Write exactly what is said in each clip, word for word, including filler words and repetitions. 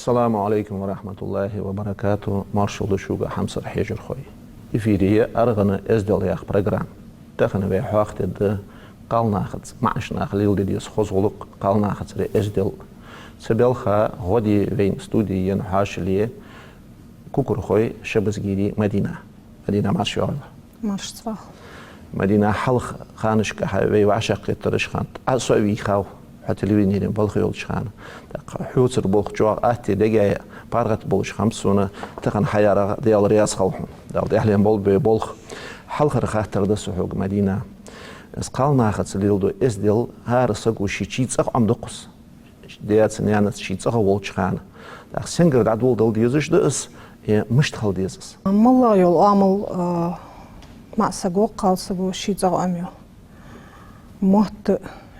Ассаламу Ӏалайкум ва рахьматуллахӀи ва баракатухӀ. Маршал да шуга, хьамсара хьежархой. Эфире я «АргӀан эздел» яха программа. Тахан вай хьоахадергда кхалнахаца, маӀача наха леладе деза хоза гӀулакх, кхалнахацара эздел. Цу балха гӀо де вайна студе енна хьоашалгӀа Кукурхой Шабазгири Мадина. Мадина, марша йоагӀалва. Марша цхьа. Мадина, хьалха ханашка хьа вай вӀашагӀкхетараш хиннад, Ӏа со а вийхав хьо телевидене балха йолча хана. ТӀаккха хьоцара болх чӀоагӀа атта, дега паргӀата болаш хиннаб сона тахан хьаярах, Даьла раьза хилва хьона. Дала тӀехьлен болба вай болх. Хьалхара хаттар да са хьога, Мадина. Из кхалнахаца леладу эздел хӀара саго ший чий цӀагӀа Ӏомаду-кх из. Даьца, наьнаца ший цӀагӀа волча хана. ТӀаккха сенгара дӀадоладала дезаш да из, е мишта хила деза из? МоллагӀа йола оамал, а, маӀа саго, кхалсаго ший цӀагӀа Ӏомаю. Мотт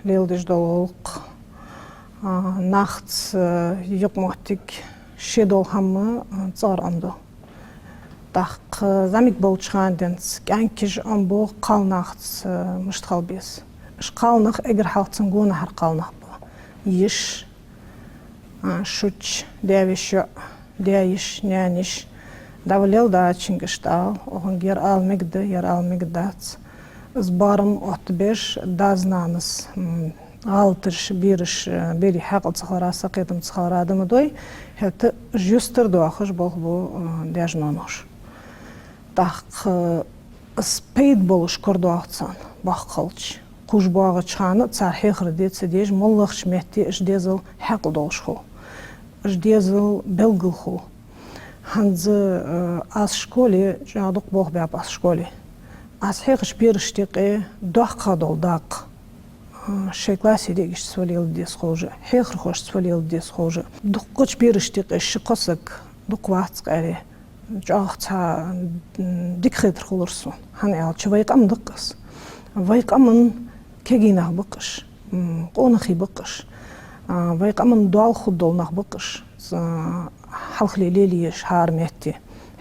леладеш дола гӀулакх, а, нахаца, а, юкъмоттиг, ше дола хӀама, а, цӀагӀара Ӏомаду. ТӀаккха зӀамига болча хана денз кӀаьнкаш Ӏомабу кхалнахаца, а, мишта хила беза. Уж кхалнах эггара хьалха цун гонахьара кхалнах ба. Йиша, а, шуча, даь-веший йоӀ, даь-йиша, наьна-йиша. ДӀаваллал дачингаш тӀал, укхунга ер ала мегаргда, ер ала мегаргдац. Из барам оттабеш, дас-нанас, м, гӀалаташ, бераш, э, берий хьаькъал ца хилара, сакхетам ца хилара да ма дой, хӀаьта уж юстара доахаш болх бу, э, даьша-ноаноша. ТӀаккха, э, из пайда болаш корадоагӀа царна, боккха хилча. Кхувш боагӀача хана цар хьехар де ца деш, моллагӀча метте уж дезал хьаькъал долаш хул. Уж дезал белггала хул. ХӀанз, э, аз школе, чӀоагӀа дукха болх баьб аз школе. Аз хьехача берашта юкъе доккхагӀа дола дакъа, э, шоай классе диъигашца фу леладе деза ховш а, хьехархошца фу леладе деза ховш а. Дукхача берашта юкъе ши-кхо саг дукха вац-кх аьле, чӀоагӀа цхьа, м, дика хетар хулар сона. ХӀана аьлча вай къам да-кх из. Вай къаман кегий нах ба-кх уж, м, къонахий ба-кх уж. А, вай къаман доал хургдола нах ба-кх уж. Ц-, хьалхале лелае уж хӀара метте.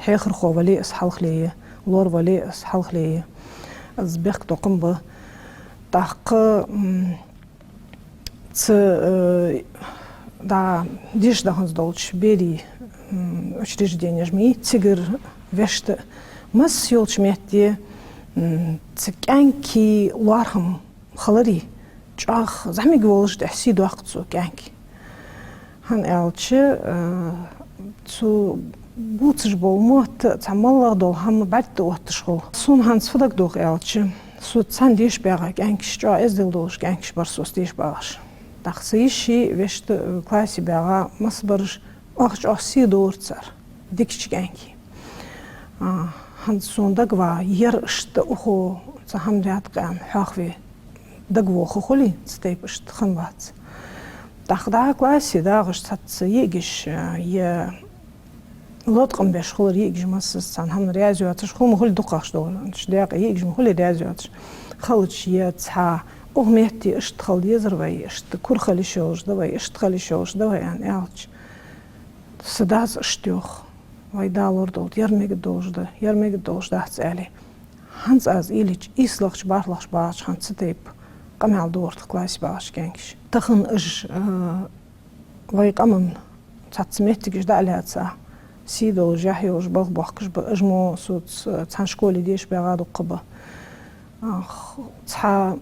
Хьехархо вале а из хьалхале я, лор вале а из хьалхале я. Из бехктокхам ба. ТӀаккха, м, цу, э, дӀа деша даханза долча берий, м, учрежденеш ма йий, цигара вешта, масса йолча метте, м, цу кӀаьнка лоархӀам хилари, чӀоагӀа зӀамига волаш тӀехьа сий доаккх цо кӀаьнка. ХӀана аьлча, э, цо бувцаш бола мотт а, цхьа моллагӀа дола хӀама бӀарга тӀаотташ хул. Сона хӀанз фу дагадох аьлча, со цхьана деша багӀа кӀаьнкаш, чӀоагӀа эздел долаш кӀаьнкаш бар соца деша багӀаш. ТӀаккха са йиший, вешта, э, классе багӀа, масса бараш, оаха чӀоагӀа сий дора цар дикача кӀаьнка. А, хӀанз сона дагавоагӀа, ер иштта укхо цхьа хӀама даьд-кх аьнна хьоахаве дагавоха хулий, цу тайпа иштта хиннавац. ТӀаккха дӀа классе дагӀаш цхьацца йиӀигаш, а, е латкъам беш хулар йиӀигаш, массаза цхьан хӀаман раьза йоацаш, хӀама хулий дукхагӀа долаш, даькъе йиӀигаш ма хулий раьза йоацаш. Хилча, е цхьа укх метте иштта хила дезар вай, иштта кура хила йиш йолаш да вай, иштта хила йиш йолаш да вай аьнна аьлча, са дас иштта йоах: вай, Дала лорадолда, ер мегаргдолаш да, ер мегаргдолаш дац, аьле. ХӀанз аз уйла йича, ийслагӀча, бархӀлагӀча багӀача хана цу тайпа къамаьл дора-кх классе багӀача кӀаьнкаша. Тахан уж, э, вай къаман цхьацца меттигаш дӀа а лаьца, сий долаш, яхь йолаш балха боахкаш ба. Уж мо соца, э, цхьан школе деша багӀа дукха ба. Ах, цхьа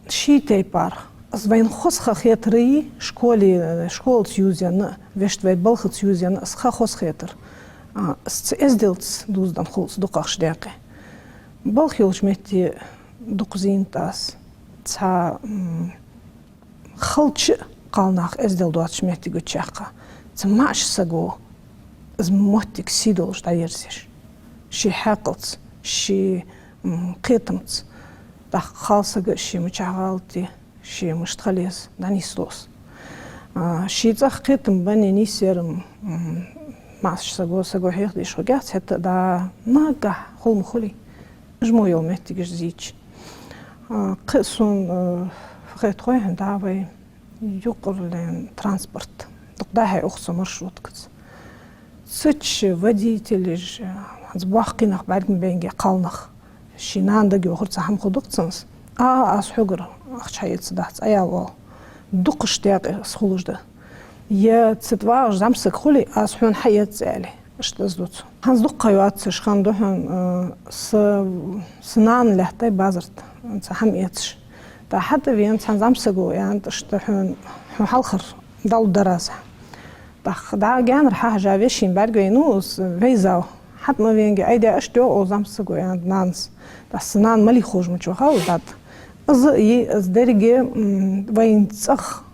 ший тайпара, из вайна хоза ха хетарий, школе, школаца ювзаенна а, вешта вай балхаца ювзаенна а, из ха хоза хетар, а, из цу эзделца дувзаденна хул из дукхагӀча даькъе. Балха йолча метте дукха зийнад аз. Цхьа, м, халча а кхалнах эздел доацача моттиге чакхъяьннай. Цу маӀача саго из моттиг сий долаш дӀаерзаеш, ший хьаькъалца, ший, м, кхетамца. ТӀаккха кхалсага ший мичахьа гӀалат ди, ший мишта хила еза, дӀанийслу из. А, ший цӀагӀа кхетам бенна нийсъяр-м, м, массача саго, саго хьехадеш хургьяц, хӀаьта а да наггахьа хул ма хулий, уж мо йола моттигаш зийча. А, кхы а сона, э, хетаргья хьона, да, вай юкъарлен транспорт. Дукха дӀахьо ух со маршруткаца. Цу чу водителаш, хӀанз боккхий нах бӀарга ма баьннагӀа, кхалнах. Ший нана дага йохар цхьа хӀама хургда-кх цунца. А, аз хьогара ахча хьаэцаргдац, Ӏаял оал. Дукха иштта декъе из хулаш да. Е цу тӀа вагӀаш зӀамсаг хуле, аз хьона хьаэц аьле. Иштта из ду цо. ХӀанз дукха ха йоацаш хинна да хьона, э, са, са нана лаьттай базар тӀа, цхьа хӀама эцаш. ТӀаккха хьатӀа вена цхьан зӀамсаго аьннад, иштта хьона, хьо хьалхара дӀалургдар аз. ТӀаккха дӀа гаьнара хьахьежа вешийна бӀаргавайнав из вейзав. ХьатӀа ма венге, айде, иштта йоах укх зӀамсаго, аьннад нанас. ТӀаккха са нана малий ховш ма ва хьал дад. Из а йий, из деррига, м, вайна цӀагӀа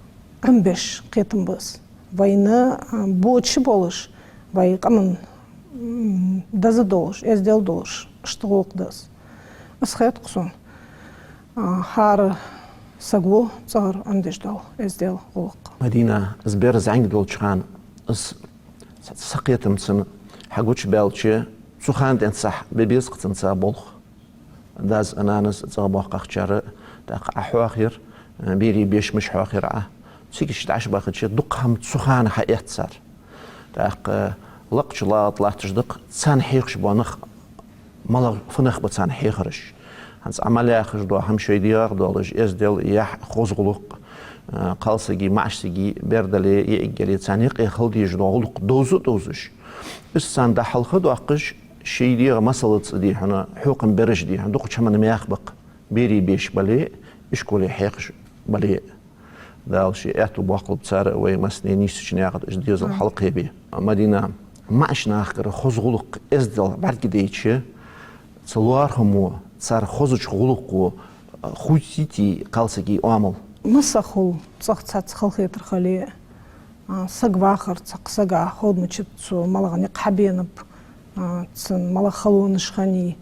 Ӏомабеш кхетам ба из. Вайна, а, боча болаш, вай къаман, м, деза долаш, эздел долаш, иштта гӀулакх да из. Из хет-кх сона. А, хӀара саг ва цӀагӀара Ӏомадеш дола эздел, гӀулакх. Мадина, из бер зӀамига долча хана, из са, са кхетамца хьагучабаьлча, цу хана денз сахь бе беза-кх цунца болх. Дас а, нанас а, цӀагӀа боккхагӀчар а, тӀаккха Ӏа хьоахайир, берий бешамаш хьоахайир Ӏа. Цига иштта дӀа аш бахача, дукха хӀама цу хана хьаэц цар. ТӀаккха лакхача лагӀа тӀа латташ да-кх царна хьехаш бола нах, малагӀа фу нах ба царна хьехараш. ХӀанз Ӏа мел яхаш дола хӀама шоай дегӀах долаш, эздел, яхь, хоза гӀулакх, а, кхалсага, маӀача сага, бер дале, йиӀиг яле, царна юкъе хила дезаш дола гӀулакх довза а довзаш. Из царна дӀахьалха а доаккхаш, ший дегӀа масалца дий хьона, хьокхам бераш дий хьона, дукхача хӀаман мах ба-кх, берий беш бале а, ишколе хьехаш бале а. Дала ший аьттув боаккхалба цар а, вай массане нийсача наькъа тӀа из дезал хьалкхебе. Мадина, маӀача нахагара хоза гӀулакх, эздел бӀаргадайча, цу лоархӀамо, цар хозача гӀулакхо хувцийт-те кхалсага оамал? Масса хул, цӀагӀа цхьацца халахетар хиле а, а, саг вахар, цхьаккха сага ховргдацар цо малагӀа никъ хьабенаб, а, цун малагӀа халонаш хиннай,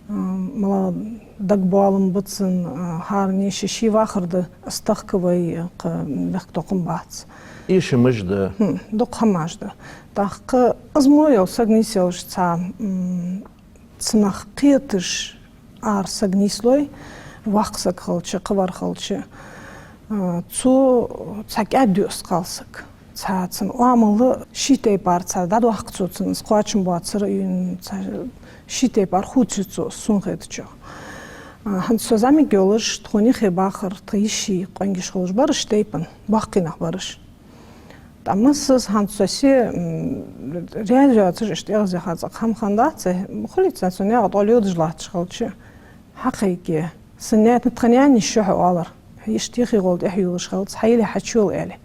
а, малагӀа дагабоалам ба цун, а, хӀаране ший-ший вахар да, из тахка вай, а, кхы бехктокхам бац. Эшамаш да. ХӀм, дукха хӀамаш да. ТӀаккха из мо йола саг нийсъелча цхьа, м, цунах кхеташ ара саг нийслой, воккха саг хилча, кхывар хилча, а, цо цхьа кӀаьд ю из кхалсаг. Цхьа цун оамал ший тайпара цхьа дӀадоаккх цо, цунна из кхоачам боацар а юн, цхьа ший тайпара хувцаю цо из, сона хетачох. А, хӀанз со зӀамига йолаш, тхона юхе бахар тха йиший, къонгаш хулаш бар уж тайпан, боккхий нах бар уж. ТӀаккха массаза хӀанз со се, м, раьза йоацаш иштта эгӀазъяха цхьаккха хӀама хиннадац, хулий цхьа со наькъа тӀа леладеш латташ хилча, хьакхайке, са наьна, тха наьна йиша я хьо, оалар. Иштта йихи гӀолла тӀехьа йолаш хилац, хьайоле, хьачуйола, аьле.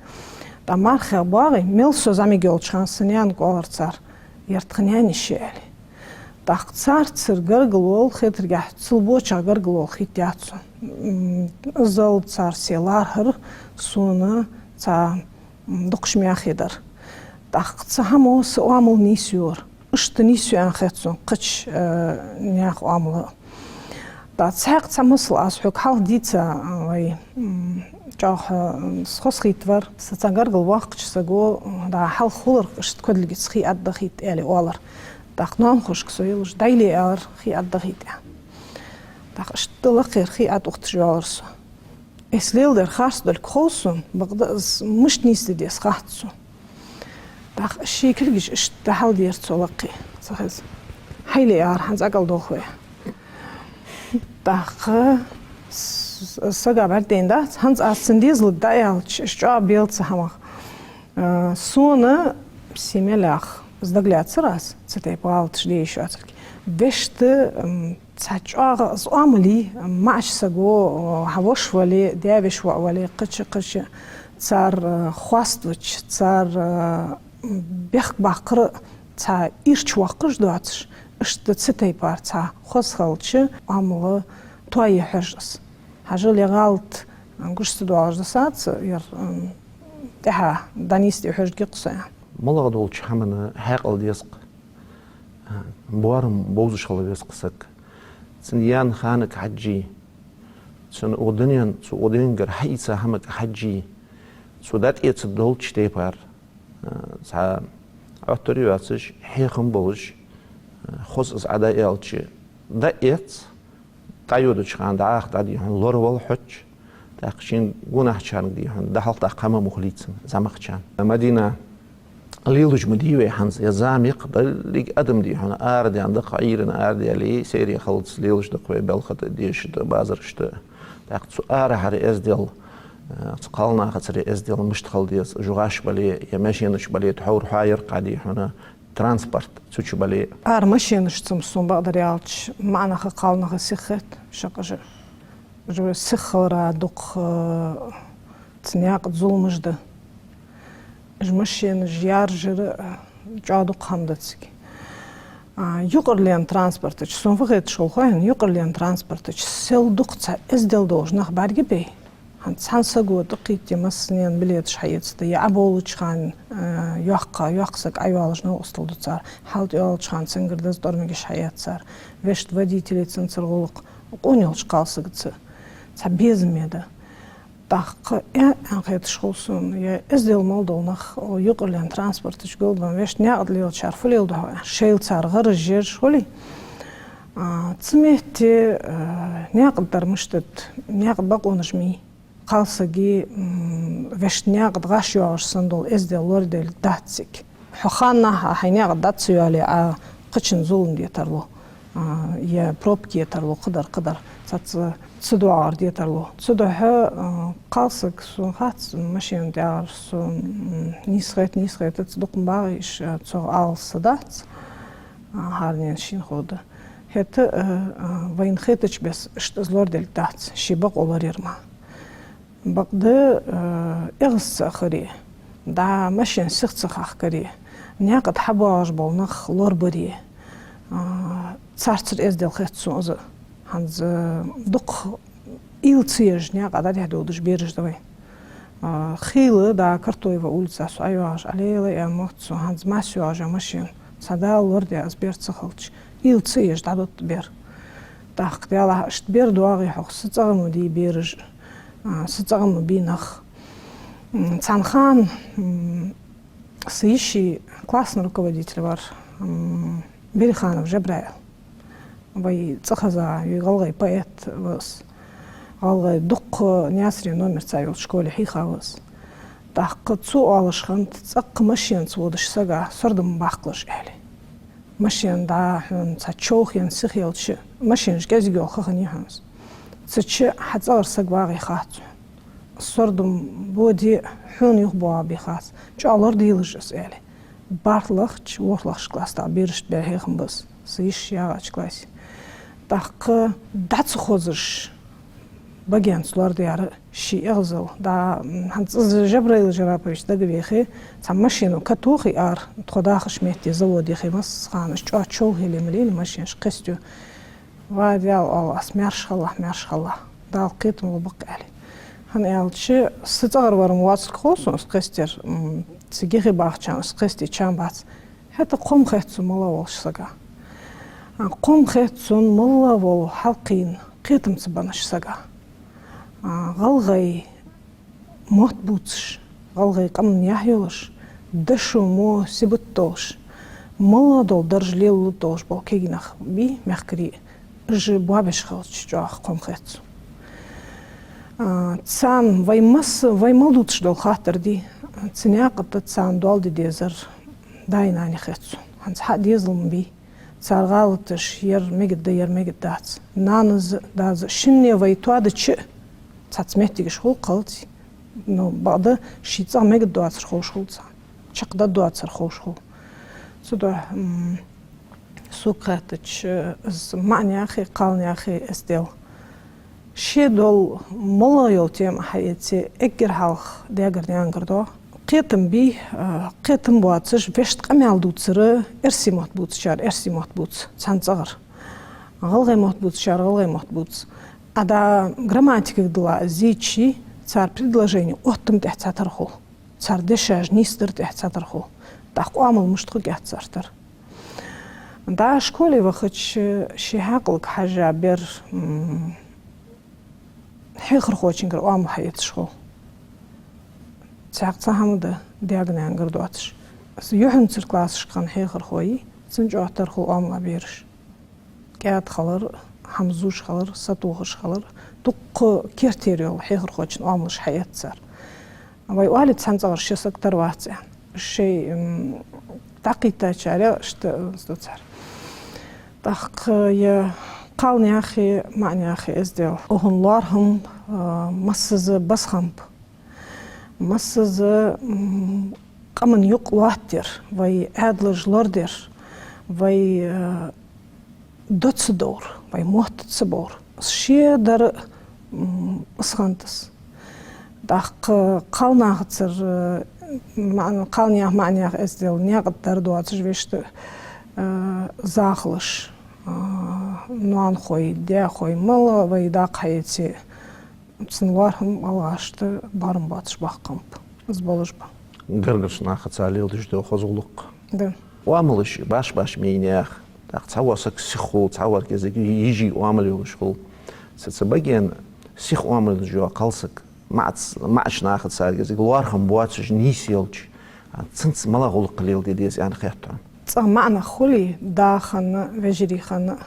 ТӀаккха мархех боагӀе, мел со зӀамига йолча хана са наьнага оалар цар, ер тха наьна йиша я, аьле. ТӀаккха царцара гаргало, хетаргахьа, цул бочагӀа гаргало хийттаяц сона. М, иззал цар се лархӀар сона цхьа, м, дукхача мехе дар. ТӀаккха цу хӀамо са оамал нийсъяьр. Иштта нийсъю аьнна хет сона кхыча, э, наьха оамал. ТӀаккха цхьаькха цхьа масал аз хьога хьалха дийца, а, вай, м, чӀоагӀа, м, хоза хийтавар. Са цхьа гаргало воаккхача саго, м, дӀа хьалха хуларх иштта кодлигица хий аргда хийтта, аьле, оалар. ТӀаккха ноанахошка со йолаш дӀайиле, аьлар, хий аргда хийтта. ТӀаккха иштта лакхера хий аргда ухташ йоалар со. Эс леладер харц долга хов сона, бакъда из мишта нийсде деза хац сона. ТӀаккха ший кулгаш иштта хьалдера цо лакхе, ца хеза. Хьайоле, аьлар, хӀанз акӀалдолх вай. ТӀаккха с-, с-, сага бӀаргадайна дац, хӀанз аз цун дезалга дӀааьлча, из чӀоагӀа белац хӀамах. А, сона семьялех из дагалаьцар аз, цу тайпа гӀалаташ де йиш йоацилга. Вешта, м, цхьа чӀоагӀа из оамал йий, маӀача саго, хьа воша вале, даь-веший воӀ вале, кхыча, кхыча, цар, э, хоаставача, цар, э, бехк баккхар а цхьа ирча воаккхаш доацаш, иштта цу тайпара цхьа хоза хилча, оамал тоае хьож из. Хьажал, ер гӀалат, э, гуш ца доалаш дисац, ер, м, тӀехьа дӀанийсде хьожаргья-кх со. МалагӀа долча хӀаман хьаькъал деза-кх, э, боарам бовзаш хила веза-кх саг. Цун яьнна ханага хьежжа, цун укх дунен, цу укх дуненгара хьаийца хӀамага хьежжа, цо дӀатӀаэца долча тайпара, а, цхьа Ӏоттар йоацаш, хьехам болаш, а, хоза из Ӏа дӀааьлча, дӀаэц, дӀайодача хана дӀахо дӀа, дий хьона, лоравала хьожача, тӀаккха шийна гонахьарчарга, дий хьона, дӀахьалха тӀаккха хӀама ма хулий цун, зӀамагӀчарна. Мадина, лелаш ма дий вай хӀанз, е зама я-кх, деррига адам, дий хьона, арадаьнна да-кх, Ӏуйрийна арадаьле, сайре хилац, лелаш да-кх вай балха тӀа, деша тӀа, базарашта. ТӀаккха цу арахьара эздел, э, цу кхалнахацара эздел мишта хила деза, жугаш бале, е машенаш бале, тхьовра хьоаяр-кх Ӏа, дий хьона, транспорт цу чу бале. Ара машенашца-м сона, бакъдар аьлча, маӀанаха, кхалнаха сиха хет, шаккхе а. Уж сиха хилара дукха, э, цу наькъа тӀа зуламаш да. Уж машенаш яржар, э, чӀоагӀа дукха хӀама да цига. А, юкъарлен транспорта чу, сона фу хеташ хул хой хьона, юкъарлен транспорта чу сел дукха цхьа эздел долаш нах бӀаргабей. ХӀанз цхьан саго тӀакхийтте, массанена билеташ хьаэцаргда, е Ӏоболалуча хана, э, йоккха, йоккха саг Ӏойоалаш новкъостал ду цар, хьалтӀайоалача хана цунгара деза тӀормигаш хьаэц цар. Вешта водителий, цунцара гӀулакх, къона йолча кхалсагаца цхьа безаме да. ТӀаккха, э, аьнна хеташ хул сона, е эздел мел дола нах, о, юкъарлен транспорта чу голдам вешта наькъа тӀа лелачар фу леладу хьо, аьнна, шоайла цар гӀараш еш хуле. А, цу метте, э, наькъа тӀа дар мишта да, наькъа тӀа бокъонаш ма йий. Кхалсага, м, вешта наькъа тӀа гӀаш йоагӀаш санна дола эздел лораделга дац цига. Хьо ханнахьа хьай наькъа тӀа дӀа ца йоале, Ӏа кхычунна зулам де тарлу, а, е пробка е тарлу, кхыдар, кхыдар, цхьацца ца доагӀар де тарлу. Цудухьа, а, кхалсаг, сона хац, машена тӀа ягӀар сона, м, нийса хет, нийса хетац, дукха ма багӀий уж, а, цох алалса дац, а, хӀаранена шийна ховргда. ХӀаьта, а, а, вайна хетача беса иштта из лораделга дац, ший бокъо лораяр мара. Бакъда, э, эгӀаз ца ахаре, дӀа машен сиха ца хахкаре, наькъа тӀа хьабоагӀаш бола нах лорабаре, э, царцара эздел хет сона из. ХӀанз, э, дукха уйла ца еш наькъа дӀадехьа додаш бераш да вай. Э, хийла, дӀа Картоева улица со ӀойоагӀаш, Ӏалелай аьнна мотт сона, хӀанз масса йоагӀаш я машен. Цхьа Дала лорадаь из бер ца хилча, уйла ца еш дӀадотт бер. ТӀаккха, Даьллахь, иштта бер доагӀий хьогӀ, са цӀагӀа ма бий бераш. А, са цӀагӀа ма бий нах. М, цхьан хана, м, са йиший классный руководитель вар, м, Бериханов Жабраил. Вай цӀихеза, вай гӀалгӀай поэт ва из. ГӀалгӀай дукха Наьсаре номер цаӀ йолча школе хьийха ва из. ТӀаккха цо оалаш хиннад, цӀаккха машенаца водача сага сордам баккхалаш, аьле. Машен дӀа хьона цхьа човхаенна сиха елча, машенаш кӀезига йола ха хиннай хьона из. Цу чу хьа цӀагӀара саг вагӀий хац хьона. Сордам боде, хьона юхабоагӀаргбий хац. ЧӀоагӀа лорадийлаш из, аьле. БархӀлагӀча, ворхӀлагӀча класса тӀа берашта баь хьехам ба из, са йиша ягӀача классе. ТӀаккха дӀа ца хозаш, багенца лорадаьр ший эгӀазал, дӀа, м, хӀанз из Жабраил Жарапович дагавехе, цхьа машено ка тохе ара, тхо дахача метте завод яхе, массахана чӀоагӀа човхаеле ма лелий машенаш, кхестаю. Ва Даьла, оал аз, маьрша хилалахь, маьрша хилалахь, Дала кхетам лу баккха, аьле. ХӀана аьлча, са цӀагӀара вар-м воацилга хов сона из кхестар, м, цига яхе бахачарна из кхестача бац. ХӀаьта кхо хӀама хет сона моллагӀа волча сага. А, кхо хӀама хет сона моллагӀа вола хьалкхийна кхетамца беннача сага. А, гӀалгӀай мотт бувцаш, гӀалгӀай къаман яхь йолаш, дошо, мо сибат долаш, моллагӀа дола дарж лелалургдолаш бола кагий нах бий мехкарий, уж боабеш хилча чӀоагӀа кхо хӀама хет сона. А, царна вай масса, вай мел дувцаш дола хаттар дий, цу наькъа тӀа царна доал де дезар даи нанеи хет сона. ХӀанз хьа дезал ма бий. Цар гӀалаташ, ер мегаргда, ер мегаргдац. Нанас а, дас а, шинне вай тоадича а, цхьацца моттигаш хул кхаллаций. Ну, бакъда, ший цӀагӀа мегаргдоацар ховш хул царна. Чакхдаргдоацар ховш хул. Цудухьа, м, сога хаьттача, из маӀан яхе, кхалнах яхе, эздел. Ше дола моллагӀа йола тема хьаэце, эггара хьалха даьгара-наьнагара доагӀа. Кхетам бий, а, кхетам боацаш, вешта къамаьл дувцар, эрсий мотт бувцачар эрсий мотт бувц цхьан цӀагӀара. ГӀалгӀай мотт бувцачар гӀалгӀай мотт бувц. А дӀа грамматикага дилла из зийчий, цар предложени оттам тӀехьа цхьатара хул. Цар дешаш нийсдар тӀехьа цхьатара хул. ТӀаккха оамал мишта хургьяц цар тара. ДӀа школе вахача ший хьаькъалга хьежжа бер, м, хьехархочунгара оамал хьаэцаш хул. Цхьаькха цхьа хӀама да даьга-наьнагара доацаш. Аз юхьанцара классашка хинна хьехархо йий, цун чӀоагӀа тара хул оамал бераш. КӀаьда хилар, хӀама зувш хилар, сатохаш хилар, дуккха кертера йола хьехархочун оамалаш хьаэц цар. Вай оалий цхьан цӀагӀара ши саг тара вац аьнна. Шоай, м, дӀакхийттачарех иштта, э, ду цар. ТӀаккха я кхалнаьха, маӀанаьха эздел. Укхун лоархӀам, э, массаза база хиннаб. Массаза, м, къаман юкъ лоаттадер, вай Ӏаьдалаш лорадар, вай, э, до ца довр, вай мотт ца бовр. Ше дар, м, из хиннад из. ТӀаккха кхалнахацара, э, маӀан-, кхалнаьха, маӀанаьха эздел наькъа тӀа дар доацаш вешта, э, захалаш, э, ноанахой, даьхой, мала вай дакъа хьаэце, цун лоархӀам гӀалгӀашта барам боацаш баккха хиннаб. Из болаш ба. Гаргарча нахаца леладеш да хоза гӀулакх. Да. Оамалаш баш-баш мейнех. ТӀаккха цхьавола саг сиха хул, цхьавола кӀезига йижарий оамал йолаш хул. Цу, цу баген сиха оамал йолаш йола кхалсаг маӀац-, маӀача нахаца кӀезига лоархӀам боацаш нийса йолча, а, цунца малагӀа гӀулакх леладе деза аьнна хет хьона? ЦӀагӀа маӀа нах хулий, да хинна, вежарий хинна,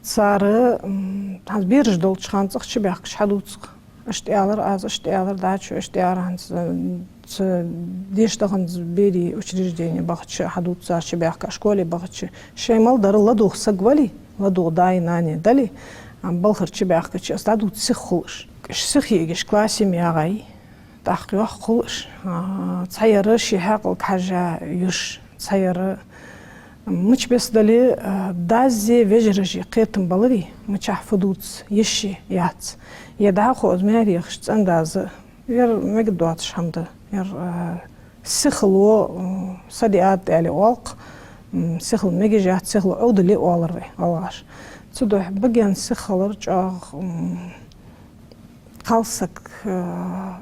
цар, м, хӀанз бераш долча хана цӀагӀа чубаьхкача хьадувц-кх. Иштта аьлар аз, иштта аьлар дӀачо, иштта аьлар хӀанз, э, цу дешдаханза берий учреждене бахача хьадувц цар чубаьхка, школе бахача. Шоай мел дар ладувгӀа саг вале, ладувгӀа даи нанеи дале, а, балхара чубаьхкача, из дӀадувца сиха хул уж. Уж сиха йиӀигаш классе ма ягӀий, тӀаккха йоккха хул уж. А, цхьаярра ший хьаькъалга хьежжа юш, цхьаярра мича беса дале, а, дазеи вежарашеи кхетам баларе, мичахьа фу дувц, йиш яц. Е дӀахо из маьре яхаш цӀен-дас, ер мегаргдоацаш хӀама да, ер, а, сихало, м, са диад аьле оал-кх, м, сихал мегаш яц, сихало Ӏовдал оалар вай гӀалгӀаша. Цудухьа баген сиха хилар чӀоагӀа, м, кхалсаг, а,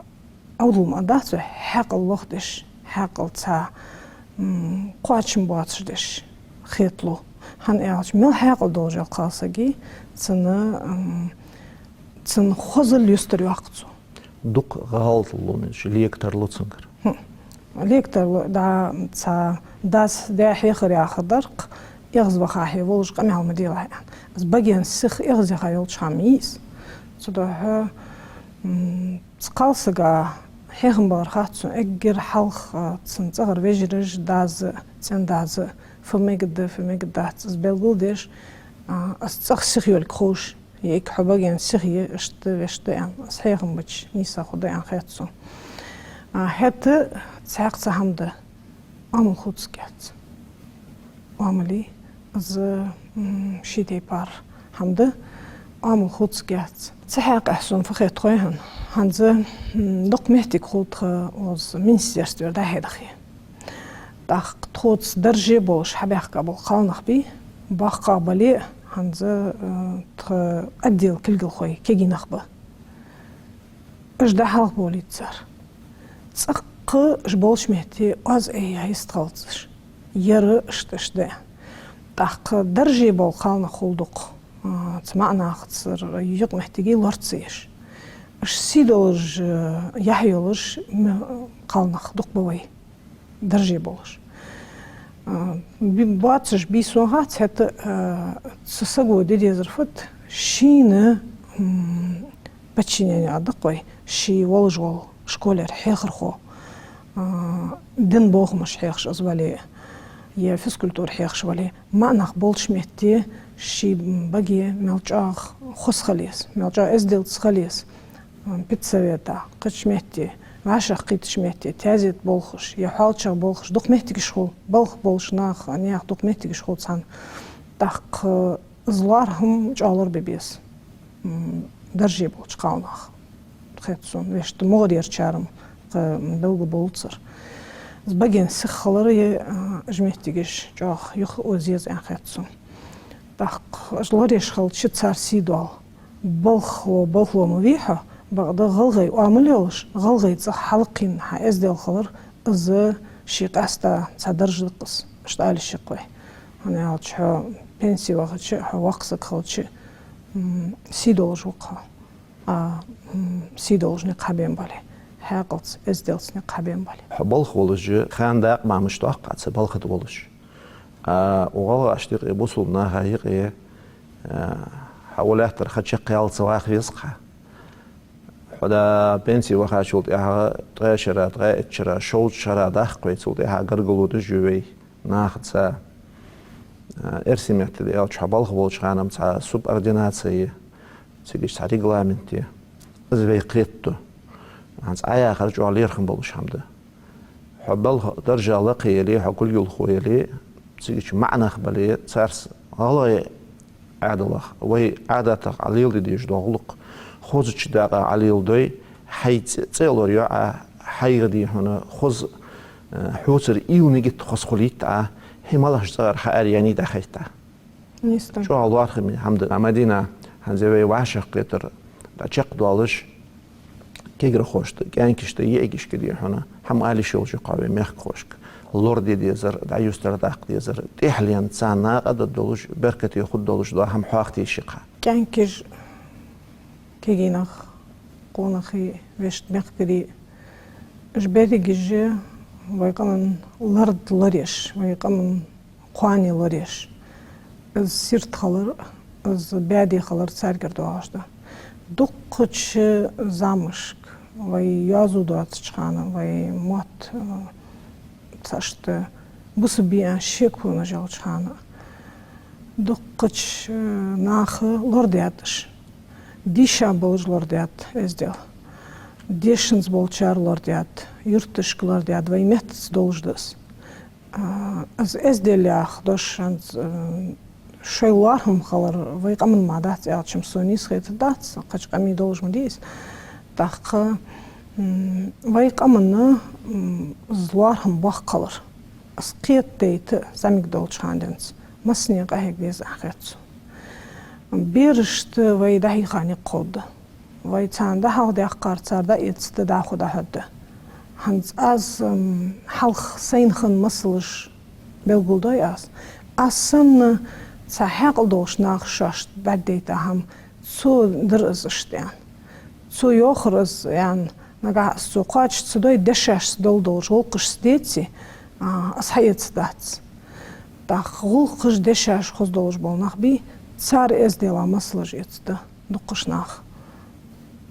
Ӏовдал ма дац вай, хьаькъал лохдеш, хьаькъал цхьа, м, кхоачам боацаш деш хеталу. ХӀана аьлча, мел хьаькъал долаш йола кхалсаг йий, цун, м, цун хозал юстара йоаккх цо. Дукха гӀалат лу мича, лектор лу цунгара. ХӀм. Лектор лу, да, цхьа дас даь хьехар яхар дар-кх, эгӀазвахахьа волаш къамаьл ма делахь аьнна. Из баген сиха эгӀазъяха йолча хана ма йий из. Цудухьа, м, цу кхалсага хьехам балар хац сона, эггара хьалха цун цӀагӀара вежараш, дас, цӀен-дас, фу мегаргда, фу мегаргдац, из белгалдеш, а, из цӀагӀа сиха йолга ховш. Е эггара хьо баген сиха я, иштта, вешта аьнна, из хьехам бича нийса хургда аьнна хет сона. А, хӀаьта цхьаькха цхьа хӀама да, оамал хувцаргьяц. Оамал, из, м, ший тайпара хӀама да, оамал хувцаргьяц. Цу хьакъехьа сона фу хет хой хьона. ХӀанз, м, дукха моттиг хул тха укхаза министерствера дӀахьедахе. ТӀаккха тхоца дарже болаш хьабаьхка бола кхалнах бий, боккхагӀа бале а, хӀанз, э, тха отдела кулгалхой кегий нах ба. Уж дӀахьалхабовлийт цар. ЦӀаккха уж болча метте оаз айя йистхилац уж. Ер иштта, иштта да. ТӀаккха дарже бола кхалнах хул дукха, э, цу маӀа нахацара юкъ-моттигаш лора ца еш. Уж сий долаш, э, яхь йолаш, м, кхалнах дукха ба вай. Дарже болаш. А, би-, боацаш бий сона хац, хӀаьта, а, цу саго де дезар фуд, шийна, м, подчинение а да-кх вай, ший волаш вола школера хьехархо, а, дин бохамаш хьехаш из вале, е физкультура хьехаш вале, маӀа нах болча метте ший баге мел чӀоагӀа хоза хила еза, мел чӀоагӀа эзделца хила еза. Педсовета, кхыча метте, вӀашагӀкхийттача метте, таьзета болхаш, е хьоалчагӀа болхаш, дукха моттигаш хул, балха болча наха, наьха дукха моттигаш хул цхьана. ТӀаккха из лоархӀам чӀоагӀа лорабе беза. М, дарже болча кхалнаха. Хет сона, вешта мугӀарерчар-м кхы белгалбовлацар. Из баген сиха хилар е, а, уж моттигаш чӀоагӀа юха оз еза аьнна хет сона. ТӀаккха уж лораеш хилча цар сий доал. Балхо, балхо ма вий хьо, бакъда гӀалгӀай оамал йолаш, гӀалгӀай цӀагӀа хьалкхийна хьа эздел хилар, из ший къаьстта цхьа дарж да-кх из, иштта ала йиш я-кх вай. ХӀана аьлча хьо пенсе вахача, хьо воккха саг хилча, м, сий долаш ва-кх хьо. А, м, сий долаш никъ хьабена бале, хьаькъалца, эзделца никъ хьабена бале. Хьо балха волаш, хана дакъа ма мишта доккха цу балха тӀа волаш. А, укх гӀалгӀашта юкъе, бусалба наха юкъе, а, хьо лаьттара ха чакхъяьлла ца ваха веза-кх хьо. Хьо да пенсе вахачул тӀехьагӀа ткъаь шера, ткъаь итт шера, шовзткъа шера даккха вай, цул тӀехьагӀа гаргало деш я вай нахаца. А, эрсий меттала аьлча, хьо балха волча хана-м цхьа субординаци я, цига цхьа регламент я. Из вай кхетаду. ХӀанз Ӏа яхар чӀоагӀа лерхӀам болаш хӀама да. Хьо балха даржа лакхе яле, хьо кулгалхо яле, цигача маӀа нах бале, царца гӀалгӀай Ӏаьдалах, вай Ӏадатах Ӏа леладе дезаш дола гӀулакх хозача дакъа Ӏа леладой, хьай цӀи, цӀи а лорайой Ӏа, хьайгара дий хьона хоза, э, хьоцара уйла, нигат хоза хулийт Ӏа, хьай малагӀча цӀагӀара хьаараеннай дӀахайт Ӏа. Нийса да. ЧӀоагӀа лоархӀаме хӀама да. Мадина, хӀанз вай вӀашагӀкхетар дӀачакхдоалаш, кагирхошта, кӀаьнкашта, йиӀигашка дий хьона хӀама ала йиш йолаш я-кх хьо вай мехкахошка. Лораде дезар, дӀаюстардаккха дезар, тӀехьленна царна накъадаргдолаш, беркате хургдолаш дола хӀама хьоахаде йиш я-кх хьа. КӀаьнкаш, кагий нах, къонахий, вешта мехкарий, уж берригаш вай къаман лард лораеш, вай къаман кхоане лораеш. Из сирт хилар, из баьде хилар царгара доагӀаш да. Дуккхача замашка, вай йоазув доацача хана, вай мотт, э, цхьашта бусалба я аьнна шеконаш йолча хана, дуккхача, э, наха лорадаьд уж. Дийша болаш лорадаьд эздел. Дешанза болчар лорадаьд, юрташка лорадаьд, вай меттаца долаш да из. А, из эздел яха дош хӀанз, а, шоай лоархӀам хилар вай къаман мара дац аьлча-м, сона нийса хетаргдац, кхыча къамий долаш ма дий из. ТӀаккха, м, вай къаман, м, из лоархӀам боккха хилар, из кхетадайта зӀамига долча хана денз массане къахьега деза аьнна хет сона. Берашта вай дӀахьийха никъ ховргда. Вай царна дӀахьалхадаьккхар цар дӀаэцаргда, дӀахо дӀахьоргда. ХӀанз аз, м, хьалха сайна хинна масалаш белгалдой аз. Аз санна цхьа хьаькъал долаш нах шоашта бӀаргадайта хӀама, цо дир из иштта аьнна. Цо йоахар из аьнна, нагахьа из цо кхоачаш ца дой, дешашца дола долаш гӀулакхашца деце, а, из хьаэцаргдац. ТӀаккха гӀулакхаш, дешаш хоза долаш бола нах бий, цар эздела масалаш эцаргда дукхача наха.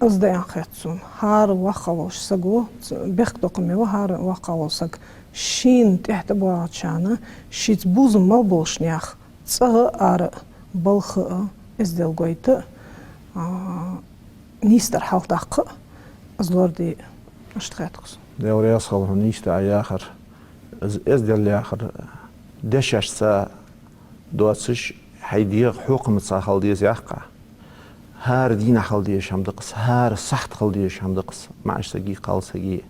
Из да аьнна хет сона. ХӀара воккхагӀа волча саго, ц-, бехк доккха ма ва хӀара воккхагӀа вола саг, шийна тӀехьа тӀабоагӀачарна, шийца бувзам мел болча наьха цӀагӀа а, ара а, балха а, эздел гойта а, а, нийсдар хьалхадаккха а, из лораде а, иштта хет-кх сона. Даьла раьза хилва хьона нийса Ӏа яхар. Из эздел яхар дешашца доацаш, хьай дегӀа хьокхамца хила деза яхаш. ХӀара дийнахьа хила дезаш хӀама да-кх из, хӀара сахьате хила дезаш хӀама да-кх из, маӀача сага, кхалсага.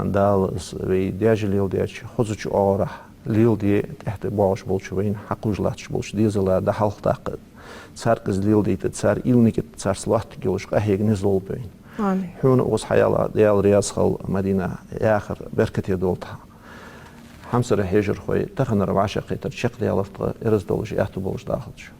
Дала из вай даьша леладеча хозача оагӀорахьа леладе, тӀехьа тӀабоагӀаш болча, вайна хьакхувш латташ болча дезала дӀахьалхадаккха, царга из леладайта, цар уйла, нигат царца лоаттаргйолаш къахьега низ лолба вайна. Амин. Хьона укхаза хьаяла Даьла раьза хилва, Мадина, яхар беркате долда хьа. Хьамсара хьежархой, таханара вӀашагӀкхетар чакхдаьлар тха, ираз долаш, аьттув болаш дахалда шо.